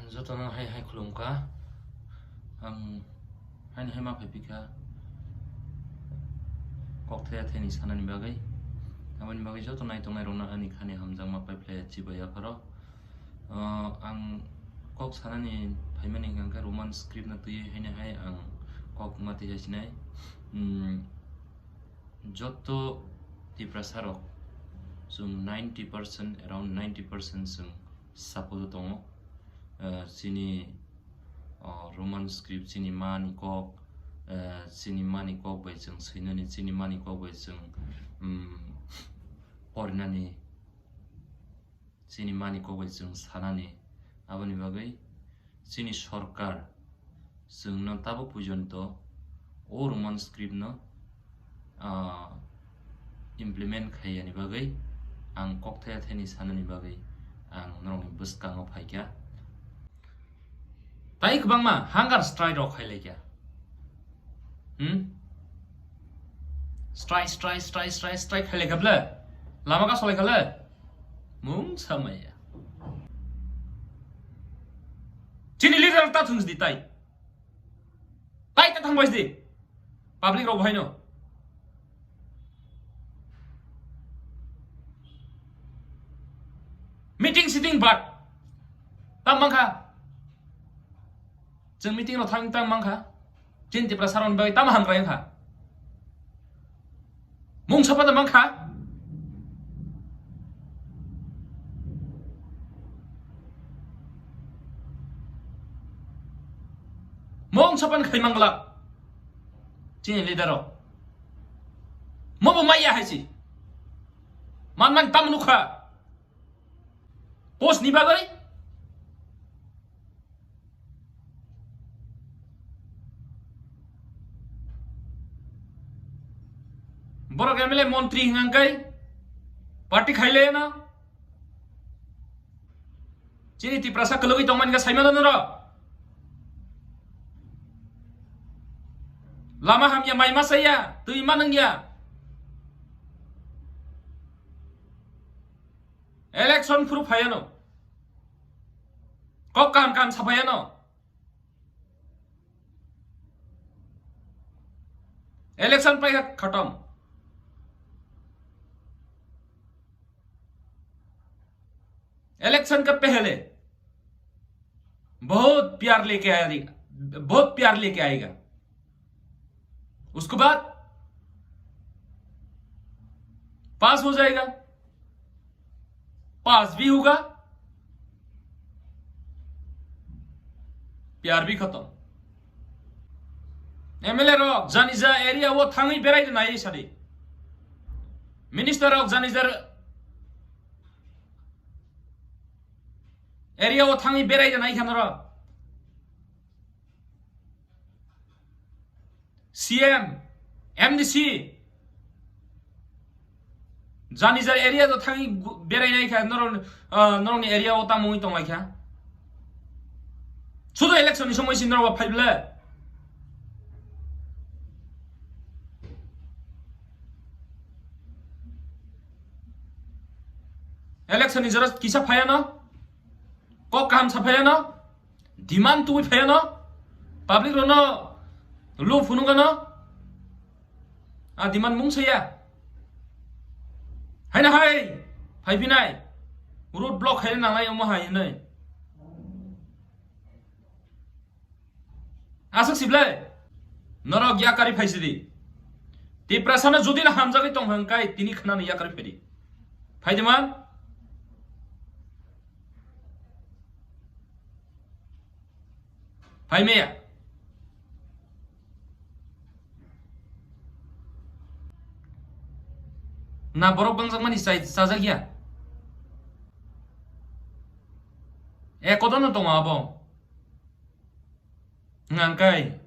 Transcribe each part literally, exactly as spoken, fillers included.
Jotono hai hai khulumkha. Ang haino hai ma phaiphikha kok thaya thani sanani bagwi. Aboni bagwi joto naitongnai rokno ani khani hamjakma paiphlaiya chibai yapharo. Ah, ang kok sanani phaimani hwnkha khe Roman script no twiwi haino hai ang kok ma twi hai sinai. Hmm, joto Tiprasa rok chwng ninety percent, around ninety percent chwng support o tongo. Eh, chini, oh, Roman script chini mani kok, eh, chini mani kok bai chwng swinani, chini mani kok bai chwng, mm, porinani, chini mani kok bai chwng sanani. Aboni bagwi chini sorkar chwngno tabuk porjonto o Roman script no, ah, implement khaiyani bagwi ang kok thaya thani sanani bagwi ang norokni bwskango phaikha. Tai kwbangma hunger strike rok khailaikha. Hmm? Strike, strike, strike, strike, strike khailaikha ble. Lama ka solai khale. Mung samaya. Chini leader ta thung di tai. Tai ta thang bai di. Public rok bahaino. Meeting sitting bad. Tam mangkha. Chwng meeting rok thang tam mangkha. Chini Tiprasa rokni bagwi tamo hamkrai wngkha? Mung saphano mankha? Mung saphano khai manglak chini leader rok. Mobo maya hai si. Man man tamo nukha. Post ni bagwi? Borok M L A montri hwnka khe party khailaiya na? Chini Tiprasa kwlwgwi tongmani khe saimano norok? Lama hamya, mai ma chaya, twi ma nungya. Election phuru phaiano. Kok kaham kaham saphaiano. Election paikha khatom. Election ka pehle bahut pyar leke aayega, bahut pyar leke aayega. उसके बाद पास हो जाएगा, पास भी होगा, प्यार भी खत्म। M L A rok janija area o thangwi berai de nai sadi, minister rok janija area o thangwi berai de nai khan rok. C M, M D C, jani jani area do thangwi gu-, berai nai kha, norok, ah, norokni area o tamo wngwi tong lai kha. Sudo election ni somoi si norok bo phai ble. Election ni jora kisa phai ano, kok kaham sa phai ano. Demand tubui phaiano, public rono lu phunukano, a demand mung saya. Haina hai, phaiphinai, road block khaina nangnai omo hai hinwi. Aswk siblai, norok yakari phaisidi. Tiprasano jodi na hamjagwi tong hwnkai tini khwnano yakari phaidi. Phaidi man? Phaimaya. Na borok bangjakmani chai-, chajakya. E kodono tongo abo. Hwnka hwnkhe,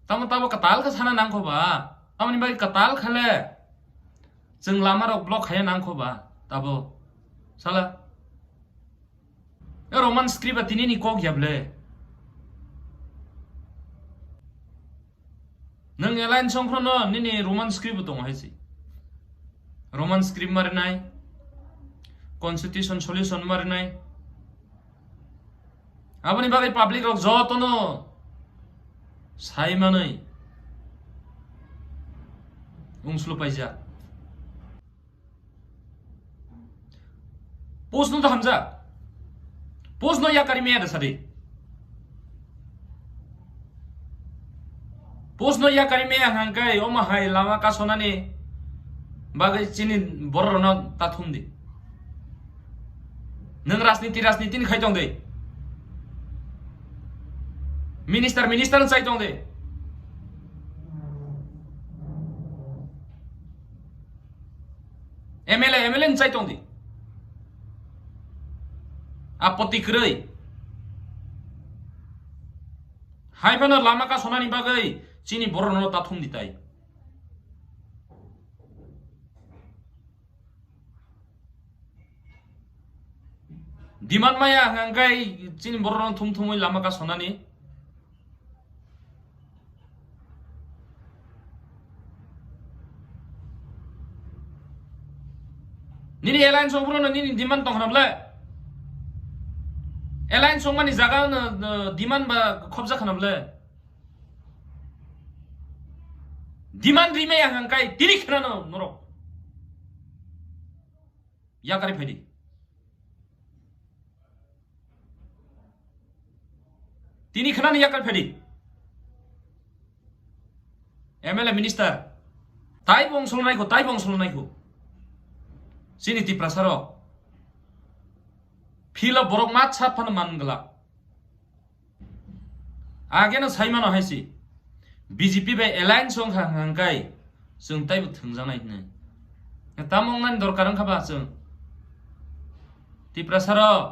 tamo tabo kwtal khe sana nangkho ba? Tamoni bagwi kwtal khe le chwng lama rok block khaiya nangkho ba tabo? Sala. E Roman script ba tini ni kok ya ble? Nwng alliance songkhrono nini Roman script bo tongo hai se. Roman script ma rinai, constitution solution ma rinai. Aboni bagwi public rok jotono sai manwi wng sulu paijak. Post no to hamjak. Post no yakari meya da sadi. Post no yakari meya hangkai omo hai lama kasonani bagwi chini borok rokno ta thumdi. Nwng rajniti, rajniti ni khai tong de. Minister, minister ni chai tong de. M L A, M L A ni chai tong di. Apoti kwrwi. Hai phano lama kasonani bagwi chini borok no ta thumdi tai. Demand maya hwnkhe chini borok no thum thumwi lama kasonani. Nini alliance song phuru no nini demand tong khna bwle? Alliance song mani jaga no, no demand ba khobja khna bwle? Demand rimaya hwnkhe tiri khna no norok. Yakari phaidi. Tini khwnani yakar phedi. M L A minister. Tai bong solnai kho, tai bong solnai kho. Sini Tiprasa rok. Philo borok mat sap phano man gla. Age no sai mano hai si. B J P bai alliance wng kha hwnkhe chwng taibo thwngjaknai hwnwi. Tamo wngnani dorkar wngkha ba chwng? Tiprasa rok,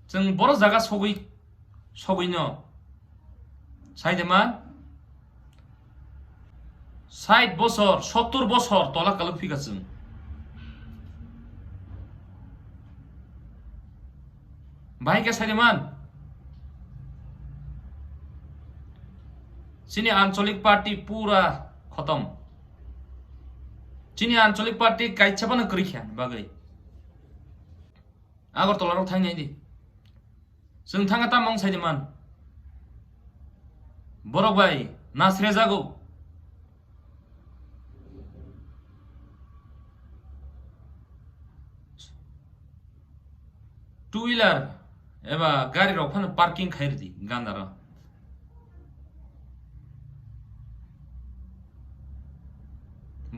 chwng boro jaga sogwi, sogwino sai de man. Sait bosor, sottur bosor tola kalok phika chwng. Bahai khe sai de man. Chini ancholik party pura khotom. Chini ancholik party kaisa phano kwrwi kha bagwi. Agartala rok thang nai di. Chwng thangkha tamo wng sai di man. Borok bai nasre jago. Two wheeler eba gari rok phano parking khai rwdi ganda rok.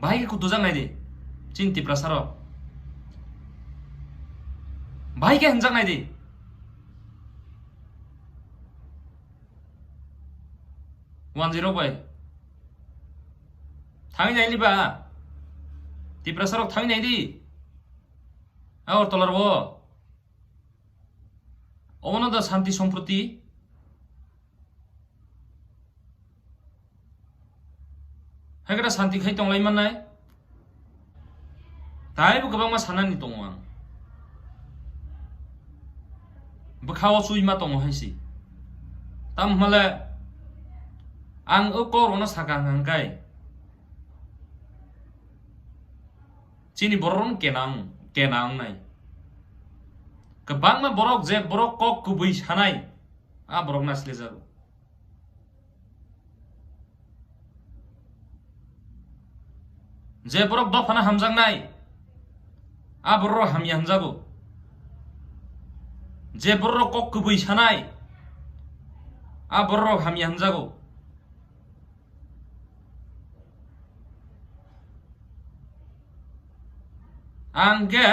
Bahai khe kutujak nai di, chini Tiprasa rok. Bahai khe hwnjak nai di. One zero bai. Thangwi nai li ba. Tiprasa rok thangwi nai di. Agartala ro. Obono da shanti somproti. Hai khe da shanti khai tonglai mannai. Taibo kwbangma sanani tongo ang. Bwkha o chwi ma tongo hai si. Tamo hwnle ang o kok rokno sakha hwnkhe chini borok rokno kena wng, kena wngnai. Kwbangma borok je borok kok kubui sanai, a borok naslejago. Je borok dophano hamjaknai, a borok hamya hwnjago. Je borok kok kubui sanai, a borok hamya hwnjago. Ang khe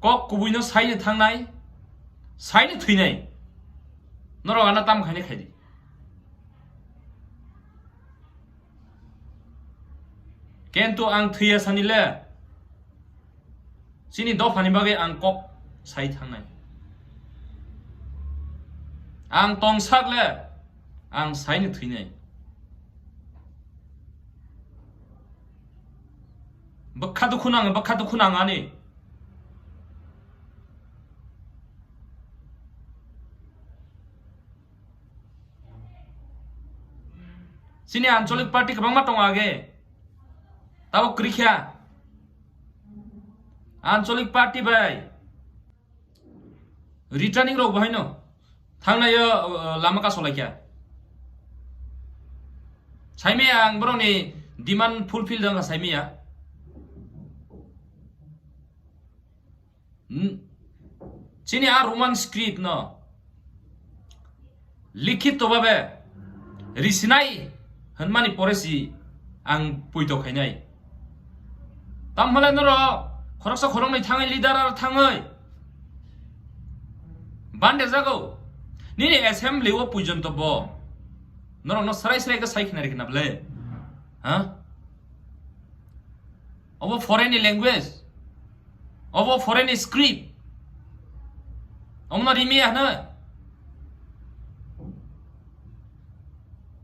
kok kubuino saino thangnai, saino thwinai. Norok ano tam khaina khaidi. Kintu ang thwiya sani le, chini dophani bagwi ang kok sai thangnai. Ang tongsak le, ang saino thwinai. Bwkha dukhu nango, bwkha dukhu nango ani. Chini ancholik party kwbangma tongo age. Tabuk kwrwi kha. Anchalik party bai returning rok bo haino thangnaio, uh, lama kasolaikha. Saimaya ang borokni demand fulfill dangkha saimaya. Hmm. Chini a Roman script no likhito babe risinai hwnmani pore si ang puito khainai. Tamhole noro khoroksa khoroknwi thangwi leader aro thangwi bande jago. Nini assembly o puijonto bo norokno srai srai khe sai khna rikna ble. Ha? Obo foreign ni language. Obo foreign ni script. Omo rimi ano.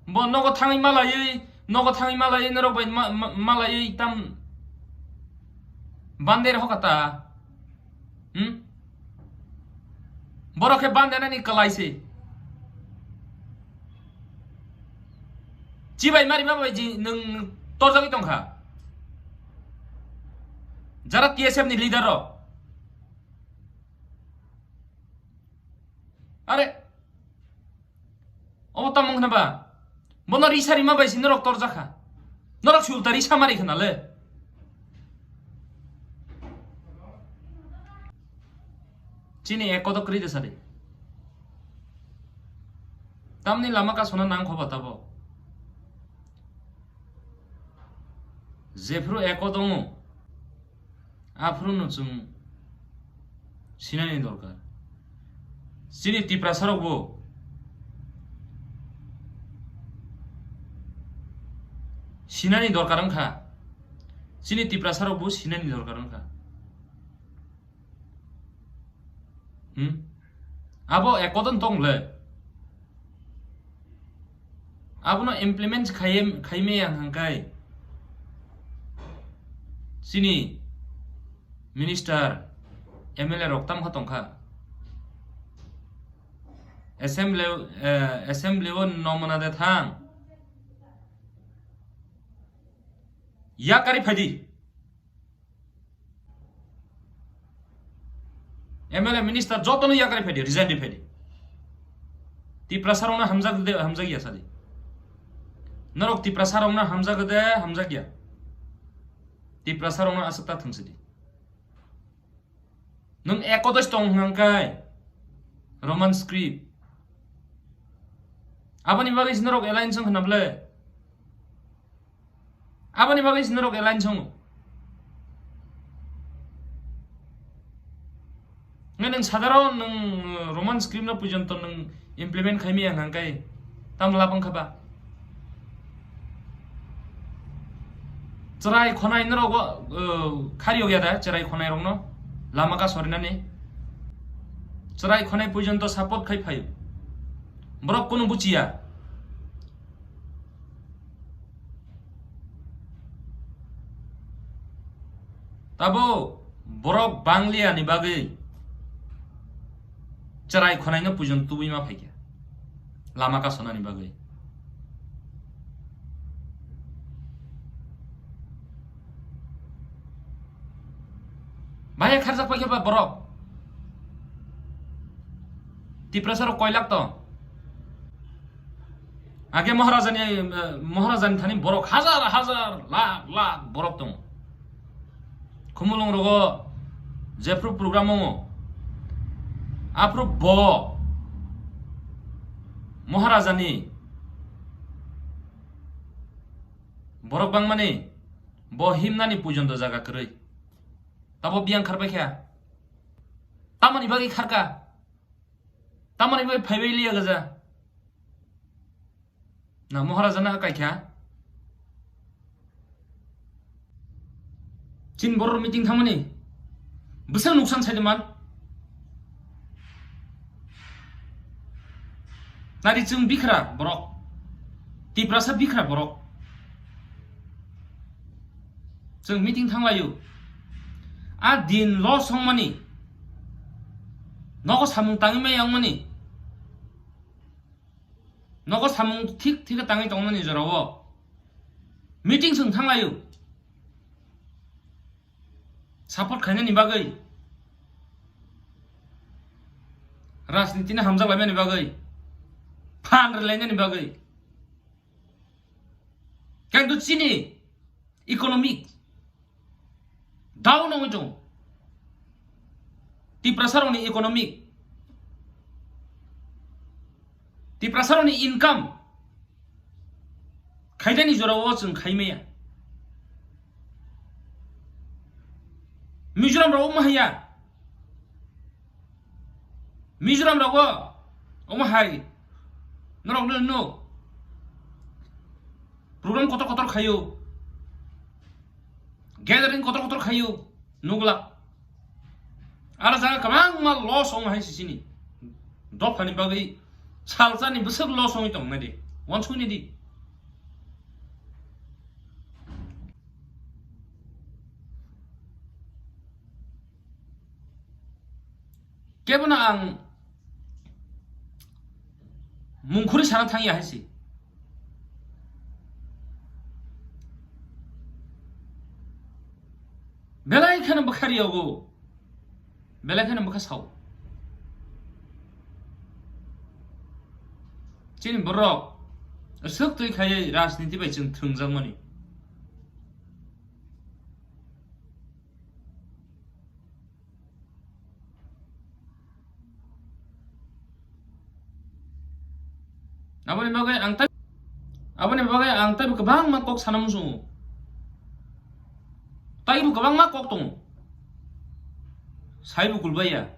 Bo nogo thangwi malaiwi, nogo thangwi malaiwi norok bai ma-, ma-, malaiwi tam bander hokata. Hmm? Borok khe bandenani kwlai se. Chibai mari ma bai ji nwng torjagwi tongkha. Jara T S F ni leader rok. Are. Obo tamo wngkha ba? Bono risa rima bai si norok torjakha. Norok si ulta risa mari khna le. Chini ekodo kwrwi de sadi. Tamni lama kasona nang khoba tabo. Jephru eko dongo. Aphuru no chwng sinani dorkar. Chini Tiprasa rok bo sinani dorkar wngkha. Chini Tiprasa rok bo sinani dorkar wngkha. Hmm? Abo ekodon tong le. Abono implement khai, khai me yang hangkai. Chini minister, M L A rok tam kha tongkha. Assembly, eh, assembly o nomona de thang. Yakari phaidi. M L A minister jotono yakari phaidi, resign di phaidi. Tiprasa rokno hamjak de, hamjak ya sadi. Norok Tiprasa rokno hamjak de, hamjak ya. Tiprasa rokno aswk ta thwng sidi. Nwng ekodosh tong hwnkha kai Roman script. Aboni bagwi si norok alliance wng khna ble. Aboni bagwi si norok alliance wngo. Nge nwng sadharon nwng, uh, Roman script no pujonto nwng implement khaimaya hwnkha kai tam lab wngkha ba? Chwrai khonai norok, uh, khariyok ya da chwrai khonai rokno lama ka sorinani? Chwrai khonai pujonto support khai phaio. Borok kunu buchiya. Tabo borok Banglia ni bagwi chwrai khonai no pujon tubui ma phaikha lama kasonani bagwi. Bahai kharjak paikha ba borok. Tiprasa rok koi lakh tong. Age Maharajani, eh, Maharajani thani borok hajar hajar, lakh lakh borok tongo. Khumulwng rogo jephru program wngo, aphru bo Maharajani borok bangmani bo himnani pujonto jaga kwrwi. Tabo biyang kharbai kha. Tamoni bagwi kharka? Tamoni bagwi phaibai liya gaja? Na Maharaja na kaikha? Chin borok meeting thangmani bwsang nuksan sai man. Nari chwng bikhra borok, Tiprasa bikhra borok. Chwng meeting thanglaio. A din lo songmani. Nogo samung tangwi mai yangmani. Nogo samung thik thik tangwi tongmani jorao. Meeting chwng thanglaio. Support khainani bagwi, rajniti ni hamjak laimani bagwi, phan rwlainani bagwi. Kintu chini economic down wngwi tongo. Tiprasa rokni economic, Tiprasa rokni income khaidani jorao chwng khaimaya. Mizoram rok omo haya. Mizoram rogo omo hai. Norok no, no. Program kotor kotor khayo. Gathering kotor kotor khayo. Nugla. Aro jaga kwbangma loss ong hai sisini. Dophani bagwi salsani bwswk loss ongwi tong nai di. Wansukni di. Kebono ang mungkhuri sana thangya hai si. Belai kheno bwkha riyogo. Belai kheno bwkha sao. Chini borok aswk twi khaiwi rajniti bai chwng thwngjakmani. Aboni bagwi ang tai, aboni bagwi ang taibo kwbangma kok sana muchungo. Taibo kwbangma kok tongo. Saibo kulbaiya.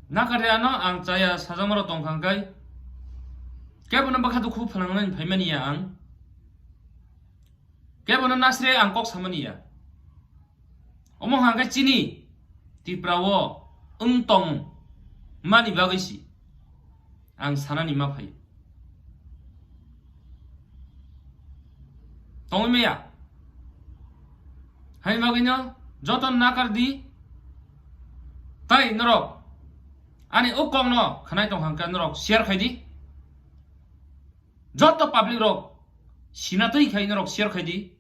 Nakar ano ang chaya sajakmarok tongkha hwnkhe kebono bwkha dukhu phnangnani phaimani ya ang. Kebono nasre ang kok samani ya. Omo hwnkhe chini Tripura o wng tong mani bagwi si ang sanani ma phai. Tongwi maya. Hai bagwino joto nakar di. Tai norok ani o kokno khnai tong hwnkhe norok share khai di. Joto public rok sina twi khai norok share khai di.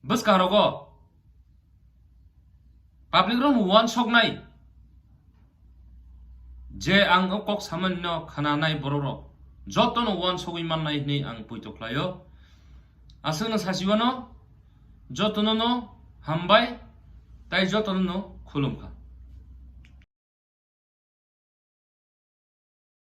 Bwskang rogo public rok no wansoknai je ang o kok samani no khnanai borok rok joto no wansogwi mannai hwnwi ang poito khlaio. Aswk no sasiwano joto no no hambai tai joto no no khulumkha.